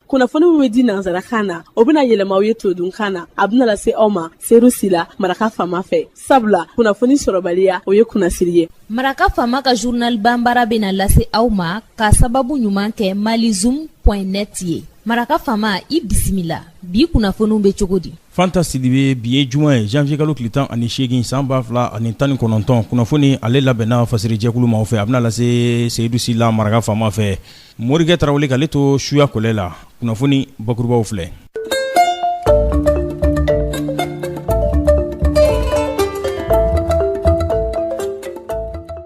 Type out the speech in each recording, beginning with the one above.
Kunnafoni min bɛ di nansarakan na, o bɛna yɛlɛma aw ye todunkan na. A bɛna lase aw ma Seyidu Sila, Maraka Faama fɛ. Sabula kunnafoni sɔrɔbaliya, o ye kunnasiri ye. Maraka Faama ka journal banbara bɛna lase aw ma ka sababu ɲuman kɛ malizoom point net ye. Maraka Faama, i bisimila. Bi kunnafoniw bɛ cogo di? Fanta Sidibe, bi ye juma ye, janvier kalo tile 18 san 2019. Kunnafoni ale labɛnna fasirijɛkulu maaw fɛ, a bɛna lase Seyidu Sila, Maraka Faama fɛ. Morikɛ Tarawele k'ale to suya kɔlɛ la. Kunnafoni bakurubaw filɛ.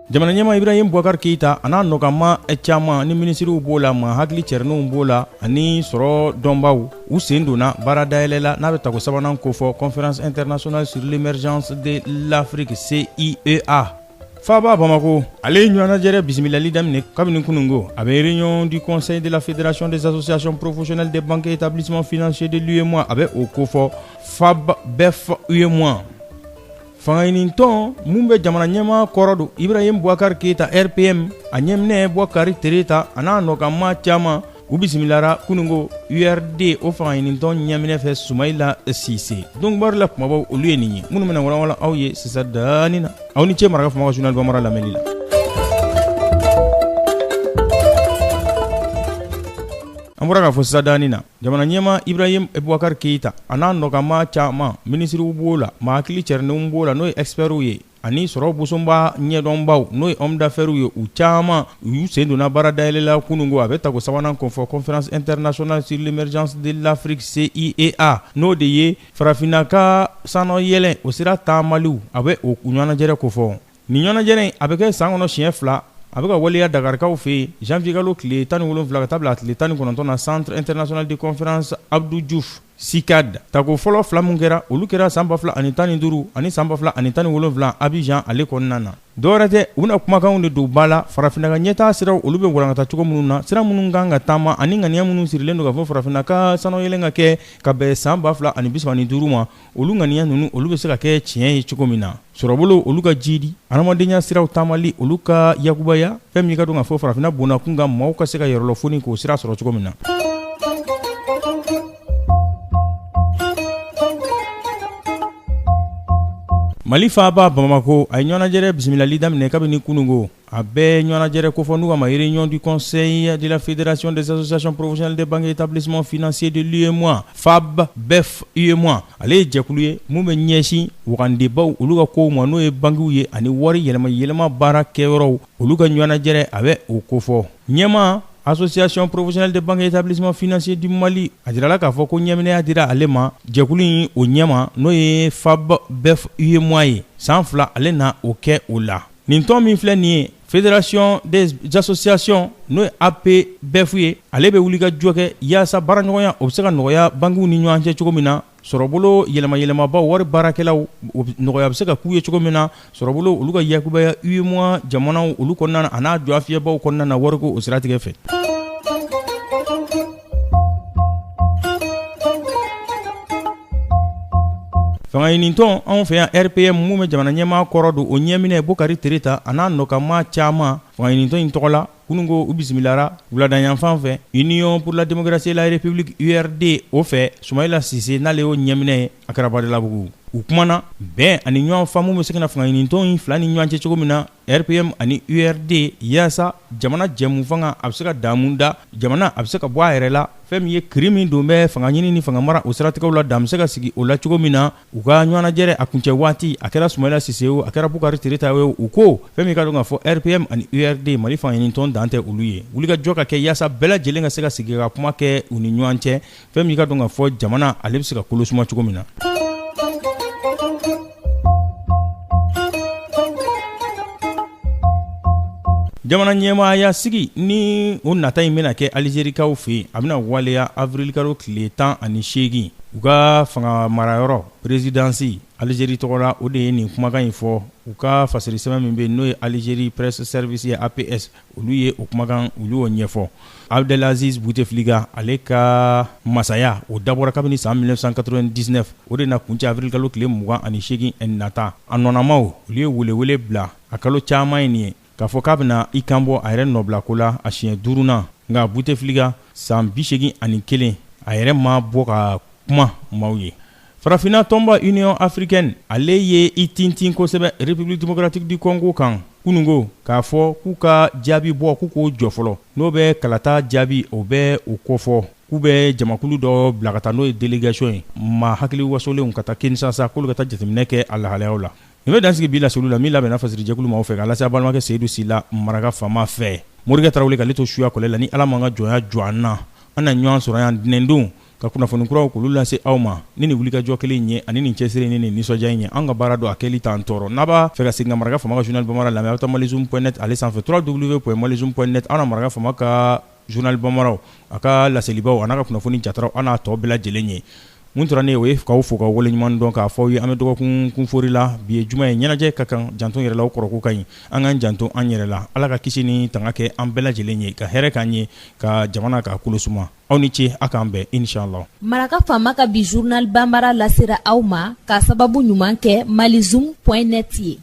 Jamana ɲɛmaa Ibrahim Boubacar Keita a n'a nɔkanmaa caman ni minisiriw b'o la, maa hakili cɛrinw b'o la ani sɔrɔ dɔnbaw, u sen donna baara dayɛlɛ la n'a bɛ tako sabanan kofɔ, Conférence internationale sur l'émergence de l'Afrique CIEA. Faaba Bamakɔ, ale ye ɲɔgɔnnajɛrɛ bisimilali daminɛ kabini kununko. A bɛ réunion du conseil de la fédération des associations professionnelles des banques et établissements financiers de l'UEMOA, a bɛ o kofɔ FABEF UEMOA. Fangaɲinitɔn min bɛ jamana ɲɛmaa kɔrɔ don Ibrahim Boubacar Keita RPM, a ɲɛminɛ Boubacar Tereta a n'a nɔkanmaa caman, u bisimilara kununko URD o fangaɲinitɔn ɲɛminɛ fɛ Sumayila Sise. Don kibaru la kumabaw olu ye nin ye minnu bɛna walawala aw ye sisan daanin na. Aw ni ce Maraka Faama ka journal bambara lamɛnni la. An bɔra k'a fɔ sisan daanin na, jamana ɲɛmaa Ibrahim Boubacar Keita a n'a nɔkanmaa caman, minisiriw b'o la, maa hakili cɛrinenw b'o la n'o ye experts ye, ani sɔrɔ bosonba ɲɛdɔnbaw n'o ye homme d'affaires ye, u caman u y'u sen donna baara dayɛlɛ la kununko. A bɛ tako sabanan kofɔ, Conférence internationale sur l'émergence de l'Afrique CIEA, n'o de ye farafinna ka sannayɛlɛn o sira taamaliw, a bɛ o ɲɔgɔnnajɛrɛ kofɔ. Nin ɲɔgɔnnajɛrɛ in, a bɛ kɛ san kɔnɔ siɲɛ fila. A bɛ ka waleya Dakarikaw fɛ yen janvier kalo tile 17 ka taa bila a tile 19 na, Centre international de conférence Abdou Diouf CICAD. Tako fɔlɔ fila min kɛra, olu kɛra san 2015 ani san 2017 Abidjan ale kɔnɔna na. Dɔwɛrɛ tɛ, u bɛna kumakanw de don ba la farafinna ka ɲɛtaa siraw olu bɛ walankata cogo minnu na, sira minnu kan ka taama ani ŋaniya minnu sirilen don ka fɔ farafinna ka sannayɛlɛn ka kɛ ka bɛn san 2035 ma, olu ŋaniya ninnu olu bɛ se ka kɛ tiɲɛ ye cogo min na. Sɔrɔbolo olu ka jiidi, adamadenya siraw taamali olu ka yakubaya, fɛn min ka dɔn ka fɔ farafinna bonnakun kan maaw ka se ka yɛrɛlɔfoni k'o sira sɔrɔ cogo min na. Mali faaba Bamakɔ, a ye ɲɔgɔnnajɛrɛ bisimilali daminɛ kabini kununko. A bɛ ɲɔgɔnnajɛrɛ kofɔ n'u k'a ma réunion du conseil de la fédération des associations professionnelles des banques et établissements financiers de l'UEMOA, FABEF UEMOA. Ale ye jɛkulu ye min bɛ ɲɛsin wagandebaw olu ka kow ma, n'o ye bankiw ye ani wari yɛlɛma yɛlɛma baara kɛyɔrɔw, olu ka ɲɔgɔnnajɛrɛ a bɛ o kofɔ. Ɲɛmaa Association professionnelle des banques et établissements financiers du Mali, a jirala k'a fɔ ko ɲɛminɛya dira ale ma jɛkulu in o ɲɛma, n'o ye FABEF UEMOA ye. San 2 ale na o kɛ o la. Nin tɔn min filɛ nin ye, Fédération des associations, n'o ye APBEF ye, ale bɛ wuli ka jɔ kɛ yaasa baaraɲɔgɔnya o bɛ se ka nɔgɔya bankiw ni ɲɔgɔn cɛ cogo min na, sɔrɔbolo yɛlɛma yɛlɛmabaw wari baarakɛlaw nɔgɔya bɛ se ka k'u ye cogo min na, sɔrɔbolo olu ka yakubaya UEMOA jamanaw olu kɔnɔna na a n'a jɔfiyɛbaw kɔnɔna na wariko o siratigɛ fɛ. Fangaɲinitɔn anw fɛ yan RPM min bɛ jamana ɲɛmaa kɔrɔ don, o ɲɛminɛ Bukari Tereta a n'a nɔkanmaa caman fangaɲinitɔn in tɔgɔ la, kununko u bisimilara wuladayanfan fɛ Union pour la démocratie et la République URD o fɛ, Sumayila Sise n'ale y'o ɲɛminɛ ye a kɛra Badalabugu. U kumana bɛn ani ɲɔgɔn faamu bɛ se ka na fangaɲinitɔn in fila ni ɲɔgɔn cɛ cogo min na, RPM ani URD, yaasa jamana jɛmu fanga a bɛ se ka damu da, jamana a bɛ se ka bɔ a yɛrɛ la, fɛn min ye kiri min don bɛ fanga ɲini ni fanga mara o siratigɛw la, dan bɛ se ka sigi o la cogo min na. U ka ɲɔgɔnnajɛrɛ a kuncɛ waati, a kɛra Sumayila Sise o, a kɛra Bukari Tereta ye, u ko fɛn min ka dɔn k'a fɔ RPM ani URD Mali fangaɲinitɔn dan tɛ olu ye, wulikajɔ ka kɛ yaasa bɛɛ lajɛlen ka se ka sigi ka kuma kɛ u ni ɲɔgɔn cɛ, fɛn min ka dɔn k'a fɔ jamana ale bɛ se ka kolo suma cogo min na. Jamana ɲɛmaaya sigi ni o nata in bɛna kɛ Alizerikaw fɛ yen, a bɛna waleya avril kalo tile 18. U ka fanga marayɔrɔ présidence Alizeri tɔgɔ la, o de ye nin kumakan in fɔ. U ka fasiri sɛbɛn min bɛ yen, n'o ye Algérie Presse Service ye, APS, olu ye o kumakan olu y'o ɲɛfɔ. Abdelaziz Bouteflika ale ka masaya o dabɔra kabini san 1999, o de na kuncɛ avril kalo tile 28 nata. A nɔnamaw olu ye welewele bila a kalo caman ye nin ye k'a fɔ k'a bɛna i kanbɔ a yɛrɛ nɔbilako la a siɲɛ duurunan. Nka Butefilika san 81, a yɛrɛ ma bɔ ka kuma maaw ye. Farafinna tɔnba Union africaine, ale ye i tintin kosɛbɛ République démocratique du Congo kan kunungo, k'a fɔ k'u ka jaabi bɔ, k'u k'o jɔ fɔlɔ, n'o bɛ kalata jaabi, o bɛ o kofɔ, k'u bɛ jamakulu dɔ bila ka taa, n'o ye délégation ye, maa hakili wasolenw, ka taa Kinshasa, k'olu ka taa jateminɛ kɛ a lahalayaw la. Nin bɛ dansigi bi laseliw la min labɛnna fasirijɛkulu maaw fɛ, k'a lase a balimakɛ Seyidu Sila Maraka Faama fɛ. Morikɛ Tarawele k'ale to suya kɔlɛ la. Ni Ala m'an ka jɔnya jɔ an na, an na ɲɔgɔn sɔrɔ yan ntɛnɛndon ka kunnafoni kuraw k'olu lase aw ma ni nin wulikajɔ kelen in ye, ani nin cɛsiri ni nin nisɔndiya in ye. An ka baara don, a kɛli t'an tɔɔrɔ. N'a b'a fɛ ka segin ka Maraka Faama ka journal bambara lamɛn, a bɛ taa malizoom.net ale sanfɛ, www.malizoom.net. Aw na Maraka Faama ka journal bambaraw, a ka laselibaw, a n'a ka kunnafoni jataraw, an n'a tɔ bɛɛ lajɛlen ye. Mun tora ne o ye k'aw fo, ka waleɲuman dɔn, k'a fɔ aw ye an bɛ dɔgɔkun kunfori la. Bi ye juma ye, ɲɛnajɛ ka kan, janto yɛrɛ la, o kɔrɔko ka ɲi. An k'an janto an yɛrɛ la. Ala ka kisi ni tanga kɛ an bɛɛ lajɛlen ye, ka hɛrɛ k'an ye, ka jamana ka kolo suma. Aw ni ce, a k'an bɛn, inshallah. Maraka Faama ka bi journal banbara lasera aw ma k'a sababu ɲuman kɛ malizoom.net ye.